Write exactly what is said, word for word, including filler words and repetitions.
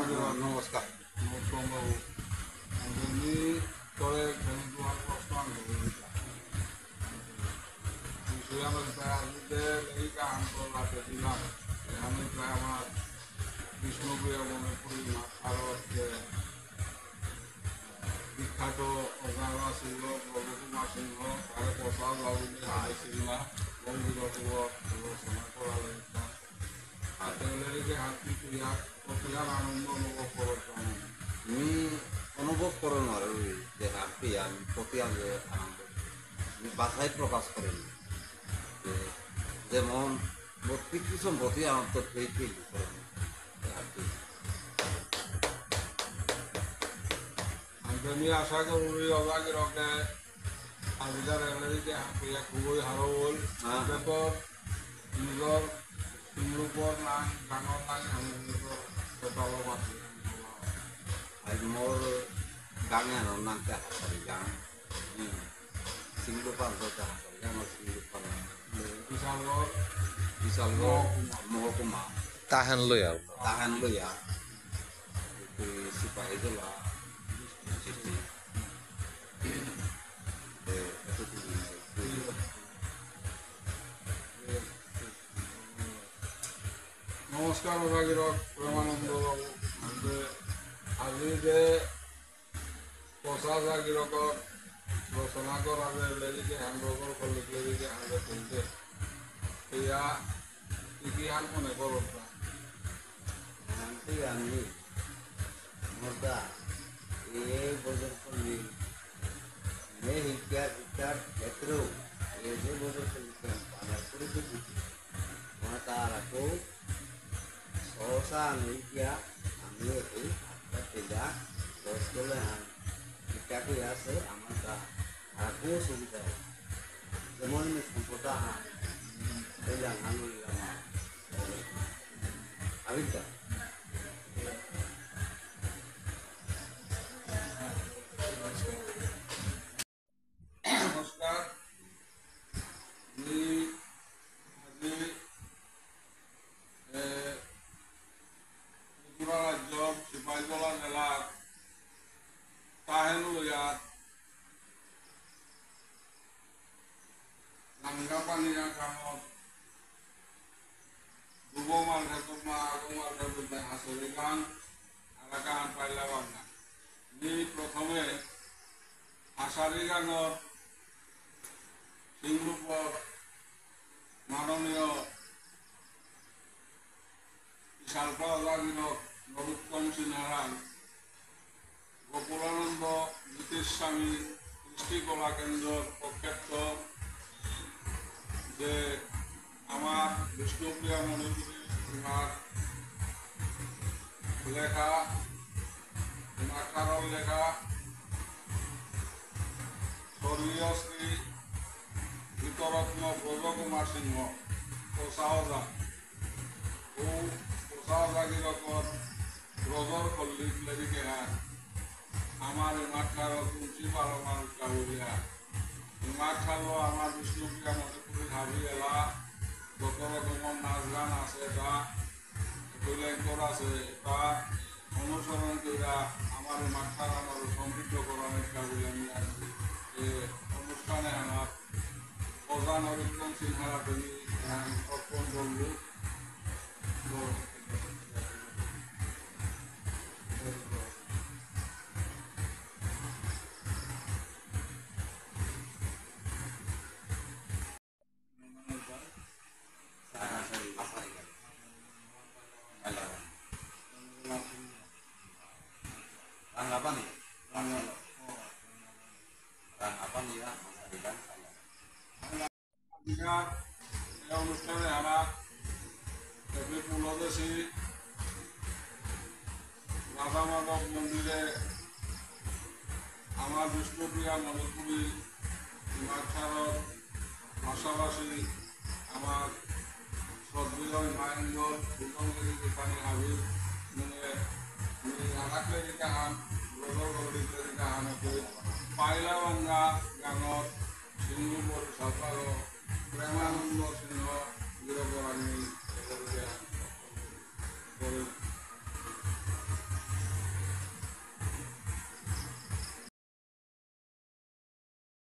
নমস্কার। নমস্কার বাবু। আমি তোরে খালি তোমার প্রশ্ন আমি করবো। বিষয় আমি প্রায় আজকে এই কাহান তো রাতে দিলাম। আমি প্রায় আমার বিষ্ণুপ্রিয়া মণিপুরী মা, আরো হচ্ছে বিখ্যাত অজানা সিংহ, রবিকুমার সিংহ, তারে প্রসাদ বাবু যে আইসিল না, মন্দির রচনা করা লাগবে। আর তাহলে এই যে হাতি ক্রিয়া, প্রক্রিয়ার আনন্দ অনুভব করার জন্য। মি অনুভব করে নারে ওই যে হাতি আমি প্রতি আমি আনন্দ। মি ভাষায় প্রকাশ করে নি। যে যেমন প্রকৃতি সম্পত্তি আনন্দ পেয়ে ফিল করে নি। এই হাতি। আমি আশা করি ওই অজাগি রকে আজিকার এলাকাতে হাতিয়া খুবই হারৌ হল। হ্যাঁ। এরপর নিজর শিংরূপর নাঙ, গাঙর নাঙ, আমি নিজর বেতালো মাতি। আর মোর গাঙে আনো নাঙ তে হাতারি গাঙ। হুম। শিংরূপ আর তো তে হাতারি গাঙ, শিংরূপ আর। বিশালগড়। বিশালগড় মহকুমা। মহকুমা। তাহান লইয়া। তাহান লইয়া। সিপাহী জেলা। নমস্কার, অজাগি রক প্রেমানন্দ বাবু। আমি আজি যে পচা অজাগি রকর রচনা করা যে লেরিকে হান্ড্রগর খল্লিক লেরিকে হান্ড্রগ তুলতে। ইয়া ইতিহাস মনে করো। আনতে আমি মোরতা এই বছর করলি, মে হিকিয়া হিকার ক্ষেত্রেও এই যে বছর করলি, পানা করে তো দিচ্ছি। মোরতা রাখো, সহসা আমি ইতিহাস, আমি এই হাতটা পেলা, দশ করলে হান, ইটা কই আছে, আমার তা রাখো সুবিধা হয়। যেমন আমি সম্পদা হান, পেলা হান, আমি তা। নমস্কার। আমি আজি, এ, ত্রিপুরা রাজ্য সিপাহীজলা জেলার তাহেন লয়ার নাঙ্গাপানিয়া গ্রামত দুবো মালঠেপ মা, আগো মালঠেপ মা, হাসরি গান, আরাকান পাইলা বাংলা। মি প্রথমে হাসারি গানর সিংরূপর মাননীয় বিশালপা অজাগি রক নরোত্তম সিনহারাং গোকুলানন্দ গীতিস্বামী কৃষ্টি কলা কেন্দ্রর প্রখ্যাত যে আমার বিষ্ণুপ্রিয়া মণিপুরী আমার লেখা, আমার কারোর লেখা স্বর্গীয় শ্রী গীতরত্ন ব্রজকুমার সিংহ, পচা অজা। ও পচা অজাগি রকর ব্রজর খল্লিক লেরিকে হান। আমার ইমাঠারো তুলসী পালমান কাউরিয়া। ইমাঠারো আমার বিষ্ণুপ্রিয়া মণিপুরী হাবি এলা, যত রকমর নাচ গান আছে তা, কইলেন করা আছে তা, অনুসরণ কইরা আমার ইমাঠার আমার সমৃদ্ধ করানির কাজে আমি আছি। এ অনুষ্ঠানে আমার প্রধান অরিন্দম সিনহারা তুমি, আহ, অর্পণ করলু। আজিকার এই অনুষ্ঠানে আমার এপি পুলদেশী রাধা মাধব মন্দিরে আমার বিষ্ণুপ্রিয়া মণিপুরী ইমাঠারর পাশাপাশি আমার শ্রদ্ধেয় ইমাইন্দর ফুলমগিরি দীপানি হাবি মানে মি আরাকলে দিকাহান, ব্রজর গৌরীতে দিকাহান আছে, পাইলা বাংলা গাঙর সিংহ পরিষদ প্রেমানন্দ সিংহ গিরকরানি